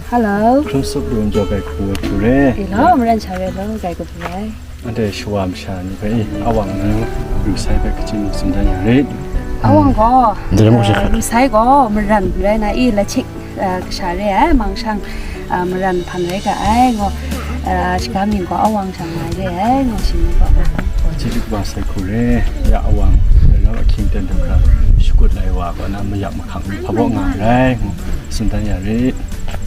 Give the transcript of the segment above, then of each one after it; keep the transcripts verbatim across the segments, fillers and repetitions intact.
Hello. Hkrum sup lu n jaw gai hku hku re. E lo, maran sha re lo, gai hku hku re. Anhte shawa masha ni hpe, e, awang nang ru sai hpe kaji mu tsun dan ya rit. Awang gaw, Ndai lam kaw eh, sha hkrat. Ru sai gaw maran rai na, e, lachik, eh, kasha re ai, mang shang, eh, maran hpan rai ga ai, ngo, eh, shiga mying gaw awang shang ngai re ai, ngo, shi ni gaw. Chyeju kaba sai hku re, ya awang, rau ahkying ten du hkra, shakut lai wa gaw na mayak mahkang ni hpa baw nga ai rai, ngo, tsun dan ya rit.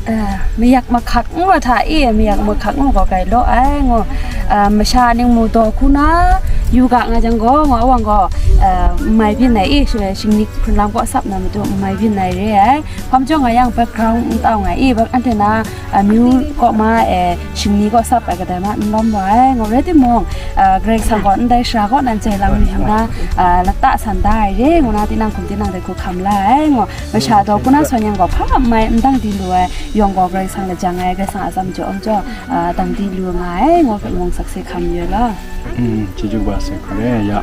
Eh, mayak mahkak n wa hta e, mayak mahkak n wa gaw gai law ai, ngo, eh, masha ning mu daw hku na, yu ga nga jang gaw, ngo, awang gaw, eh, n mai byin ai e, shi-, shingni hpun lam kaw sap na matu n mai byin ai re ai. Hpa majaw nga yang background n tau nga e, bak anhte na, eh, amyu kaw ma, eh, shingni kaw sap ai kadai ma n lawm wa ai, ngo, rai timung, eh, Karai Kasang gaw ndai sara kaw nan jai lam yu na, eh, lata san da ai re, ngo na tinang hkum tinang dai hku hkam la ai, ngo. Masha daw hku na sawn yang gaw hpa n mai, n dang di lu ai, yawng gaw Karai Kasang lajang ai, Karai Kasang a atsam jaw, jaw, ah, dang di lu nga ai, ngo hpe mung sakse hkam yu ai law. Mm, chyeju kaba sai hku re, ya.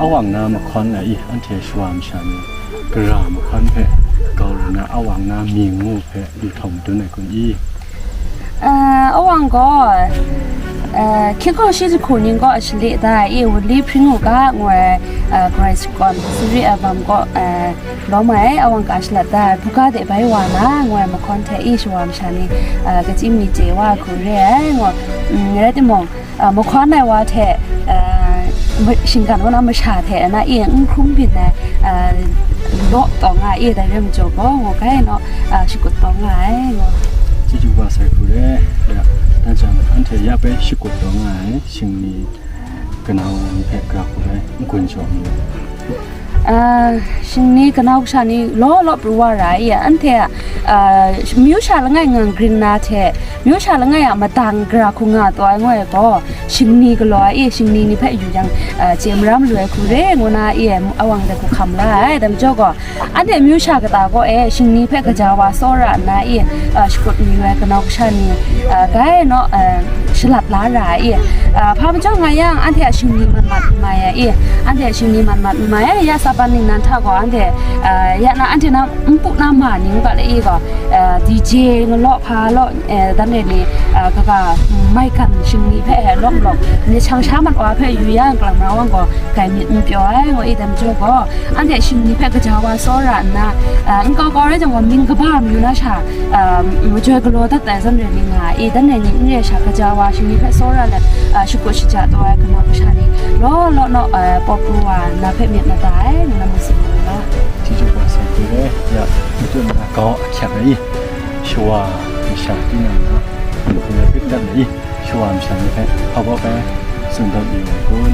Awang na mahkawn ai, i, anhte shawa masha ni, gara mahkawn hpe, gau lu na awang na mying ngu hpe, lu htawng madun ai kun i? Ah, awang gaw, ah, hkying hkau shi jahku ning kaw a shale da ai, i, wunli hpring u ga, ngu ai, ah, Karai Shakawn, Siri Album kaw, ah, lawm ai, awang ka shalat da ai, buga de bai wa na, ngu ai mahkawn hte, i, shawa masha ni, ah, kachyi mi chye wa ai hku re ai, ngu, mm, rai timung, ah, mahkawn ai wa hte, ah, ma-, shinggan wa na masha hte na, i, n hkrum byin ai, ah, law taw nga ai, i, dai rai majaw gaw, ngu gai naw, ah, shakut taw nga ai, ngu. Chyeju kaba sai hku re, ya, dan jang, anhte ya bai shakut taw nga ai, shingni kanau ni hpe gara hku rai n gun jaw n lu. Ah, shingni kanau kasha ni law law pru wa ra ai, anhte, ah, myu sha langai ngang grin na hte, myu sha langai a madang gara hku nga taw ai ngu ai gaw, shingni galaw ai, shingni ni hpe yu yang, ah, chye maram lu ai hku re, ngu na, i, awang dai hku hkam la ai, dai majaw gaw, anhte myu sha kata gaw e, shingni hpe gaja wa tsawra nna i, a, shakut mayu ai kanau kasha ni, a, gai naw, a, shalat la ra i, a, hpa majaw nga yang, anhte a shingni mat mat n mai ai i, anhte a shingni mat mat n mai ai, ya Saban ningnan hta gaw anhte, a, ya na anhte na npu na ma ning ga le i gaw, a, D J galaw hpa law, e, dan re ni, a, kaga, mm, maigan shingni hpe lawm lawm, myit shang sha mat wa hpe yu ya, kalang ma wang gaw, gai myit n pyaw ai, ngu i dai majaw gaw, anhte shingni hpe gaja wa tsawra nna, a, nkau kau rai jang gaw, mying kaba mayu na sha, a, majoi galaw dat ai zawn re ni nga i, dan re ni n re sha, gaja wa shingni hpe tsawra let, a, shakut shaja taw ai kanau kasha ni, law law naw, a, pawt pru wa, na hpe myit mada ai, ngu na myit sin ai. Chyeju kaba sai hku re, ya, matu na kau ahkyak ai, shawa masha tinang na, matu na pik dat ai, shawa masha ni hpe hpa baw bai tsun dat yu ai kun?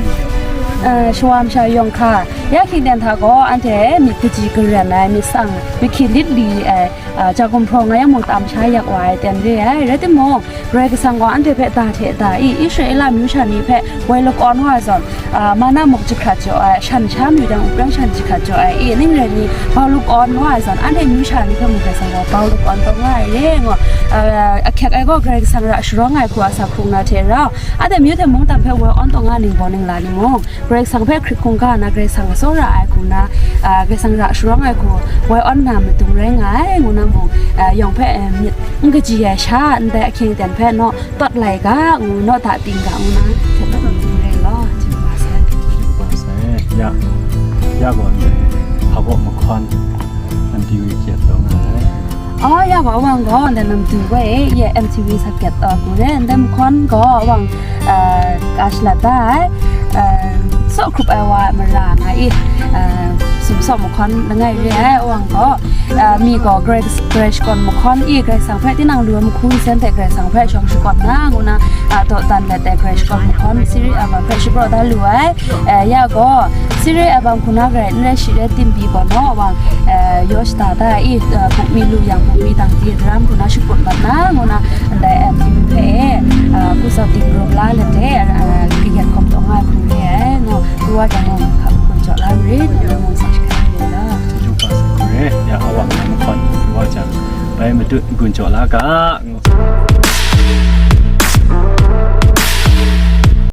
Eh, shawa masha yawng hkra, ya hkying ten hta gaw, anhte myit kaji karen ai, myit tsang, myit hkyi lit li ai, a, ja gumhpraw nga yang mung tam sha yak wa ai ten re ai. Rai timung, Karai Kasang gaw anhte hpe da hte da i, Israela myu sha ni hpe woi lakawn wa ai zawn, a, mana muk jahkrat jaw ai, shan sha myu dang, wunprawng shan jahkrat jaw ai, i, ning rai ni, bau lakawn wa ai zawn, anhte myu sha ni hpe mung Karai Kasang gaw bau lakawn taw nga ai re, ngu, a, ahkyak ai gaw Karai Kasang ra sharawng ai hku a sa hkrung na hte rau, anhte myu hte mungdan hpe woi awn taw nga ningbaw ningla ni mung, Karai Kasang hpe hkrit hkungga na Karai Kasang tsawra ai hku na, a, Karai Kasang ra sharawng ai hku woi awn na madung rai nga ai, ngu na mung, a, yawng hpe, a, myit n kaji ai sha, ndai ahkying ten hpe naw tawt lai ga, ngu, naw da ting ga, ngu na, htet dat madung rai law, chyeju kaba sai. Chyeju kaba sai. Ya, ya gaw ndai hpa baw mahkawn, M T V kyep taw nga ai. Aw, ya gaw awang gaw, ndai namtu gaw e, ya M T V sa kyep taw hku re, ndai mahkawn gaw awang, eh, ka shalat da ai, eh, saw hkrup ai wa mara nga i, eh, sumsaw mahkawn langai re ai awang gaw, eh, mi gaw Karai, Karai Shakawn mahkawn i, Karai Kasang hpe tinang lu ai mahku nsen hte Karai Kasang hpe shawng shakawn na, ngu na, eh, dawdan let ai Karai Shakawn mahkawn siri, eh, hpe shapraw da lu ai. Eh, ya gaw, siri album hku na garai n rai shi rai tim pyi gaw naw, awang, eh, yaw shada da i, eh, bukmi lu yang bukmi dang di daram hku na shakut mat na, ngu na, ndai, eh, tim hpe, eh, hku sau ting rum la let de, eh, kayat hkawm taw nga hku re ai, ngu, hku wa jang mung hkap hkun jaw la rit, ngu na mung sa shakai re la. Chyeju kaba sai hku re, ya awang na mahkawn hku wa jang, bai matut n-gun jaw la ga, ngu